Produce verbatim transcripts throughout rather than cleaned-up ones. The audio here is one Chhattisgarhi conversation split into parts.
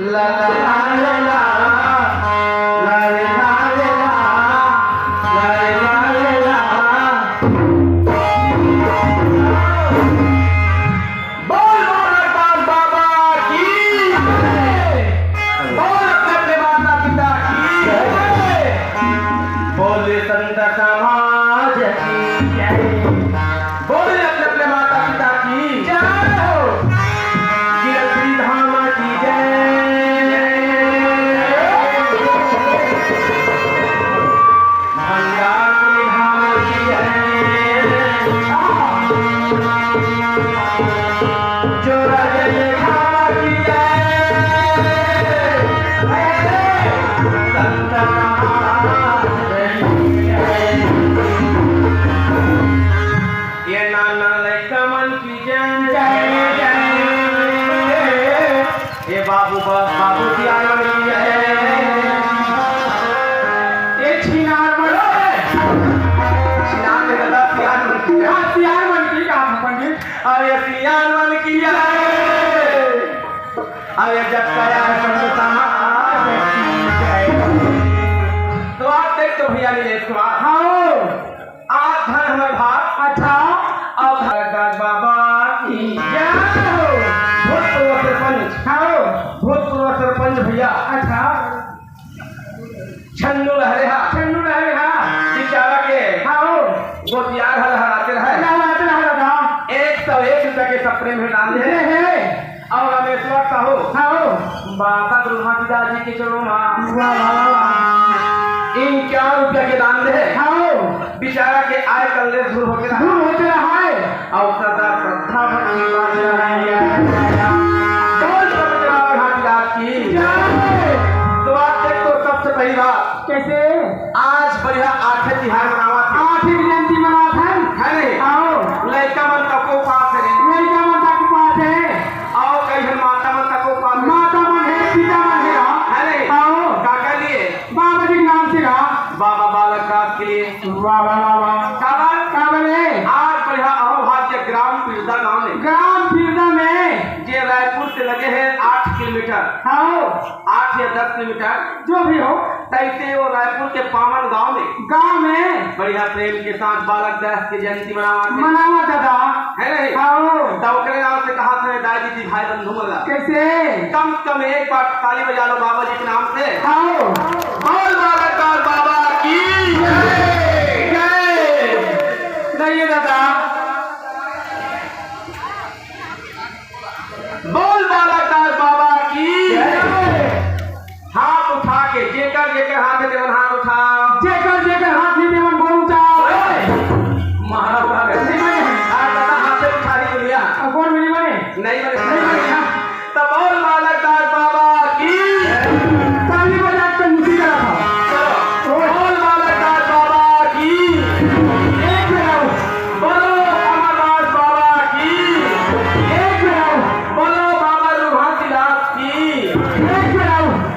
ला ला ला ला ला, ला ला ला ला, ला ला ला ला। बोल बोल रघुनाथ बाबा की जय। बोल अपने अपने माता पिता की जय। बोल संत समाज की जय। बोल अपने अपने माता पिता की जय हो। गिरगिट धाम की जय। भंडारपुरी धाम की जय। जोरा जय धाम की जय। संत समाज की जय। ये नाना लइका मन की जय। जय, जय। ए बाबू बा-, बाबू सियान मन की जय। ए छिनार मन। छिनार में दादा सियान मन की जय। हाँ, सियान मन की कहाँ पंडित? अरे सियान मन की जय। अरे जब कया है संत समाज की जय। तो आप देख तो भैया नीलेश कुमार। हाँ। आज धन हमर भाग। अच्छा। अब धन राज बाबा की जय हो। भूतपूर्व सरपंच। हाँ। भूतपूर्व सरपंच भैया। अच्छा। छन्नू लहरेहा। छन्नू लहरेहा। बेचारा के हाँ। गोतियार ह लहराते रहे। लहराते रहे दादा। एक सौ एक रुपया के सप्रे में डाल दे। ये है। अउ रमेश्वर साहू, हाँ हो। बाबा दुर्गा पिता जी के चरणों में वाह, वाह, वाह, वाह। इक्यावन रुपया के दान दे। हाँ हो। बेचारा के आय कल्ले दूर होके रहा। दूर होके रहा है। अउ सदा श्रद्धा भक्ति पास रहा है। बोल बाबा घाटदास की जय। तो आप देख तो सबसे पहली बात। कैसे? आज बढ़िया आठे तिहार मनावत हे। आठे जयंती मनावत हे। है नहीं? हाँ। लइका मन तको पास हे। लइका मन तको पास हे। अउ कई झन माता मन तको पास हे। माता मन हे, पिता मन हे, हाँ। है नहीं? हाँ। काकर लिए? बाबा जी के नाम से, हाँ। बाबा बालक दास के लिए। वाह, वाह, वाह, वाह। काबर? काबर हे? आज बढ़िया अहोभाग्य ग्राम पिरदा गांव में। ग्राम पिरदा में। जे रायपुर से लगे हे आठ किलोमीटर। हाँ। आठ या दस किलोमीटर। जो भी हो। तैसे वो रायपुर के पावन गांव में। गांव में। बढ़िया प्रेम के साथ बालक दास के जयंती मनावत हे। मनावत दादा। है नहीं? हाँ। तो ओकरे नाम से कहा था दाई दीदी भाई बंधु मन ला। कैसे? कम से कम एक बार ताली बजा लो बाबा जी के नाम से। हाँ। बोल बालक दास बाबा की जय। जय। नहीं दादा। बोल बालक दास बाबा की जय। हाथ उठा के, जेकर जेकर हाथ हे तेमन हाथ उठाओ। जेकर जेकर हाथ हे तेमन बोल उठाओ। ओए, महाराज बाबा, नहीं, नहीं। आज दादा हाथ उठा रही दुनिया। अब कौन मिली बने? नहीं बने, नहीं बने। तो बोल बालक दास बाबा की। ताली बजा के मुसी करा था। चलो, ओए। बोल बालक दास बाबा की। एक मिनट। बोलो अमरदास बाबा की। एक मिनट। बोलो बाबा रुभासीदास की। एक मिनट।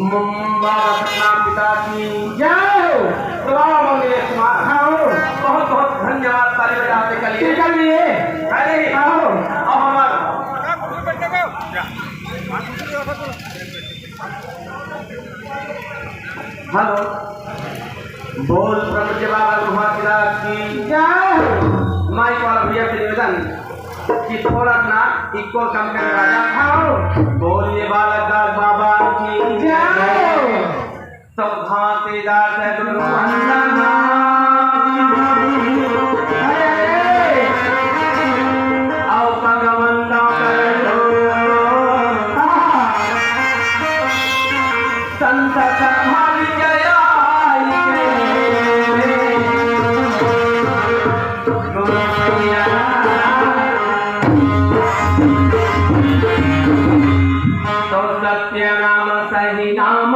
बाबा सतनाम पिता की जय हो। बाबा मंगलेश कुमार। हाँ हो। बहुत बहुत धन्यवाद ताली बजाते के लिए। के लिए। अरे हाँ हो। अब हमारा हेलो, बोल प्रभु के बाबा रुभासीदास की जय। माइक वाला भैया से निवेदन कि थोड़ा सा इक्वल कम करने वाला। हाँ। बोलिए बालक दास बाबा की जय। सब घासीदास गुरु वंदना। अरे। अउ पग वंदना कर लो। संत समाज के आई के। तो सत्य नाम सही नाम